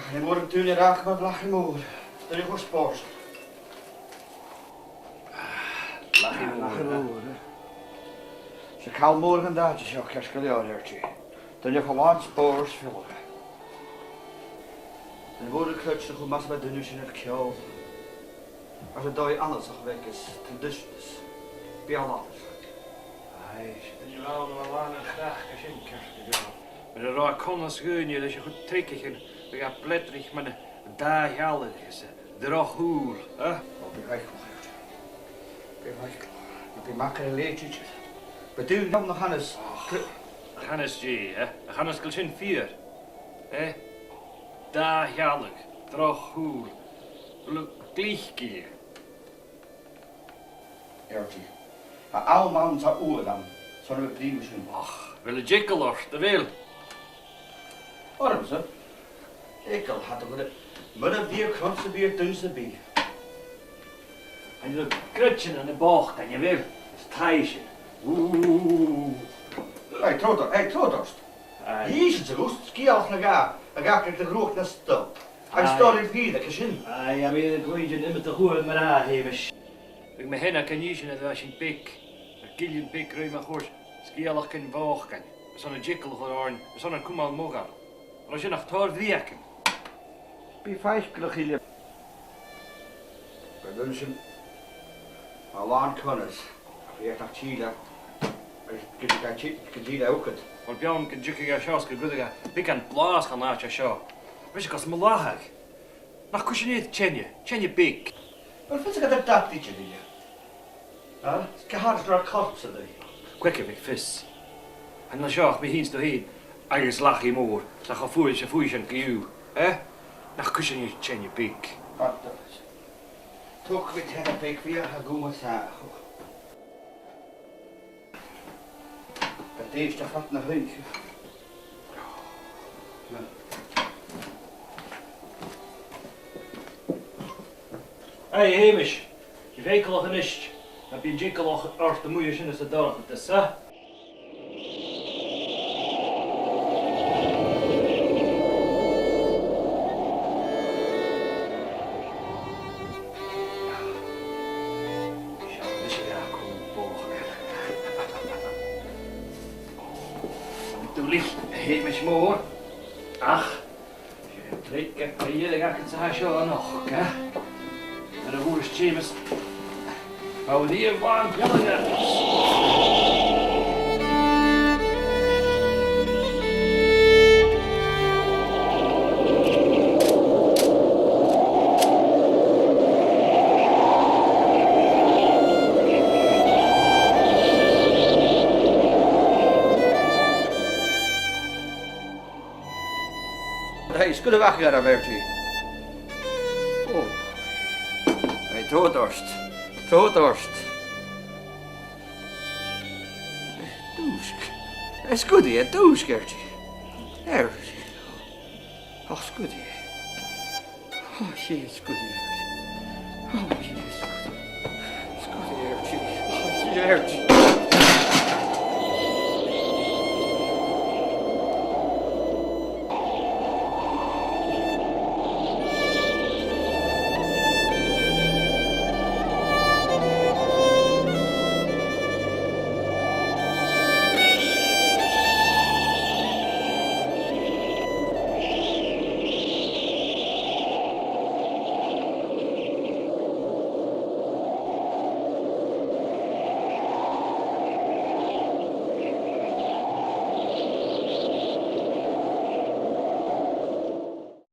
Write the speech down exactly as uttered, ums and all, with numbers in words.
Chan eil mòran daoine ag ràdh mar Lachaidh Mòr. Daoine a' cur spòrs. Lachaidh Mòr, Lachaidh eh? Mòr, eh? 'S e call mòr dhan àite seo ceart gu leòr, Archie. Daoine a' cur làn spòrs fhèin. Daoine mòra a' creidsinn gu math a bha daoine sin air ceòl. Agus an dòigh annasach a bh' aca is traditions. Beul-aithris. Aye, 's e daoine a bh' ann a bha làn air craic an sin ceart gu leòr. Mura robh e a' coimhead air daoine leis a' chuid tric a chì, bhiodh e a' bleadraich mun dà shealladh is a' droch shùil, eh? Ò, bidh faiceallach air. Bidh faiceallach. Bidh mac air a leithid idir. Bidh daoine ann a chanas. Och, cre- a chanas dè, eh? A chanas gu bheil sin fìor, eh? Dà shealladh, droch shùil. Bheil thu glic gu lèir? Archie. Tha àm ann, tha uair ann, 's ann a bhios brìgh mar sin. Och, a bheil an t-eagal ort, a bheil? Ormsa? Eagal, tha, tha, mura bi cron sam bith air duine sam bith. Chan eil grèine ann am bochd, chan eil, a bheil? Is taibhse. Ù. Hey, trobhad, hey, trobhad ort. Aye. Dh'inns thu dhomh sgeulachd no dhà a dh'fhàg do ghruag na stòl. An stòiridh fìor aca sin. Aye, a bheil thu a' cluinntinn iomadach uair mar-thà, a Sheumais? Bhiodh mi fhìn ag innse nuair a bha sinn beag, air gillean beag roimhe a' chùis, sgeulachdan bhochdainn, airson an t-eagal a chur oirnn, airson an cumail modhail. An robh sin ach tòrr bhreugan? Bidh faiceallach, a Shìle. Bha daoine sin a' làn conas, bha iad nach till, agus gun tig, gun till iad thugad. Uill, b' ann gun tigeadh e seo 's gun cuireadh e beagan blàths dhan àite seo. Bha mise gus mo làthadh. Nach cuir sinn air teine, teine beag. Uill, fios agad air dad idir, a Shìle. Ha? 'S gu h-àraid nuair a tha corp san taigh. Quack a bhiodh fios. Chan eil seo ach mi fhìn 's tu fhèin, agus Lachaidh Mòr, 's tha e cho fuaigheil 's a fuaigheil sinn co-dhiù, eh? Nach cuir sinn air teine beag. Fada. Thog mi teine beag bheag a chumas a. Tha e deiseil fad na h-oidhche. Hey, Sheumais, tha e faiceallach a-nis, na bi an t-eagal ort a-muigh an sin anns an dorchadas, eh? Seo, nis a bheil e còmhla bòcan. Duilich, a Sheumais Mhòir. Ach, 's e tric a dhèanadh agad-sa seo a-nochd, eh? Nuair a thuirt Seumas, "Bha thu riamh làn gealladh." Hey, sguir a-mach dha, a Bhertie. Ò. Hey, trobhad ort. Trobhad ort. Dùisg. Hey, sguir e, dùisg, Archie. Archie. Och, sguir e. Och, a Dhia, sguir e. Och, a Dhia, sguir e. Sguir e, Archie. Och, a Dhia, Archie.